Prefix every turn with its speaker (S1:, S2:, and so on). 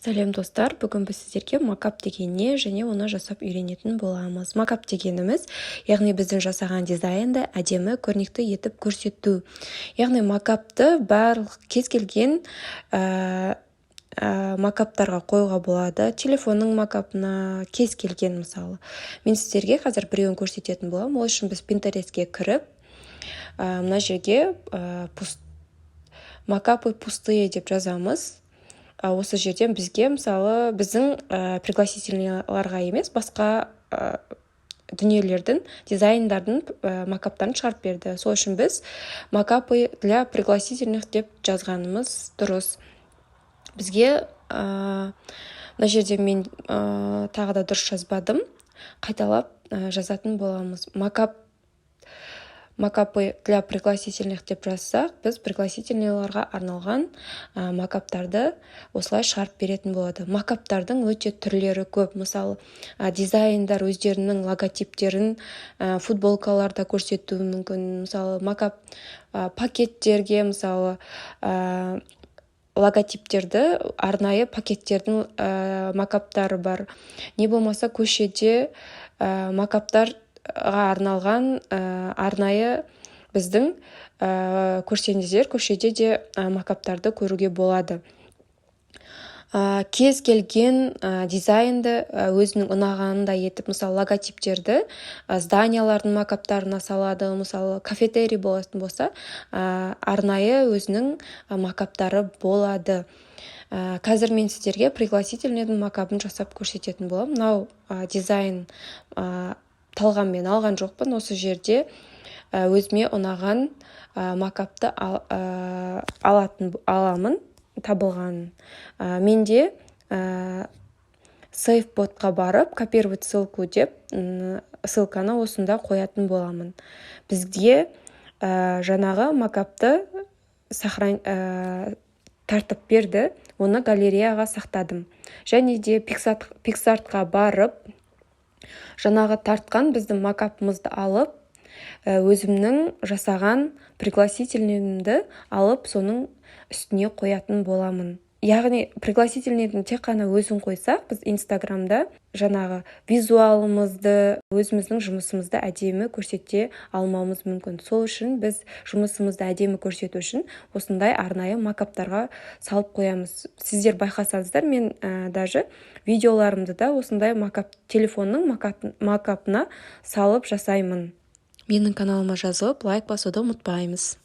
S1: Сәлем, достар! Бүгін біз сіздерге мокап деген не және оны жасап үйренетін боламыз. Мокап дегеніміз, яғни біздің жасаған дизайнды әдемі, көрнекті етіп көрсету. Яғни мокапты барлық кез келген мокаптарға қоюға болады, телефонның мокапына, кез келген. Мысалы, мен сіздерге қазір біреуін көрсететін боламын. Ол үшін біз Пинтерестке кіріп, мына жерге «мокапы пустые» деп жазамыз. Осы жерден бізге, мысалы, біздің пригласительный ларға емес, басқа дүниелердің, дизайндардың мокаптарын шығарып берді. Сол үшін біз «мокапы для пригласительных» деп жазғанымыз дұрыс. Бізге мына жерде мен тағы да дұрыс жазбадым, қайталап жазатын боламыз. «Мокапы для пригласительных» деп жазсақ, біз пригласительный ларға арналған мокаптарды осылай шығарып беретін болады. Мокаптардың өте түрлері көп. Мысалы, дизайндар өздерінің логотиптерін футболкаларда көрсетуі мүмкін. Мысалы, мокап пакеттерге, мысалы, логотиптерді, арнайы пакеттердің мокаптары бар. Не болмаса көшеде мокаптар арналған арнайы біздің көрсеңіздер, көшеде де мокаптарды көруге болады. Кез келген дизайнды өзінің ұнағанындай етіп, мысалы, логотиптерді здания лардың мокаптарына салады. Мысалы, кафетерий болатын болса, арнайы өзінің мокаптары болады. Қазір мен сіздерге пригласительный дың мокабын жасап көрсететін боламын. Мынау дизайн талғаммен алған жоқпын. Осы жерде өзіме ұнаған мокапты алатын аламын, табылған. Менде сейф-ботқа барып, «копировать ссылку» деп, ссылка ны осында қоятын боламын. Бізге жаңағы мокапты тартып берді, оны галереяға сақтадым. Және де Пиксартқа барып, жаңағы тартқан біздің мокапымызды алып, өзімнің жасаған пригласительный ымды алып, соның үстіне қоятын боламын. Яғни пригласительный дің тек қана өзін қойсақ, біз Инстаграмда жаңағы визуалымызды, өзіміздің жұмысымызды әдемі көрсете алмауымыз мүмкін. Сол үшін біз жұмысымызды әдемі көрсету үшін осындай арнайы мокаптарға салып қоямыз. Сіздер байқасаңыздар, мен даже видеоларымды да осындай мокап, телефонның мокапына салып жасаймын. Менің каналыма жазылып, лайк басуды ұмытпаймыз.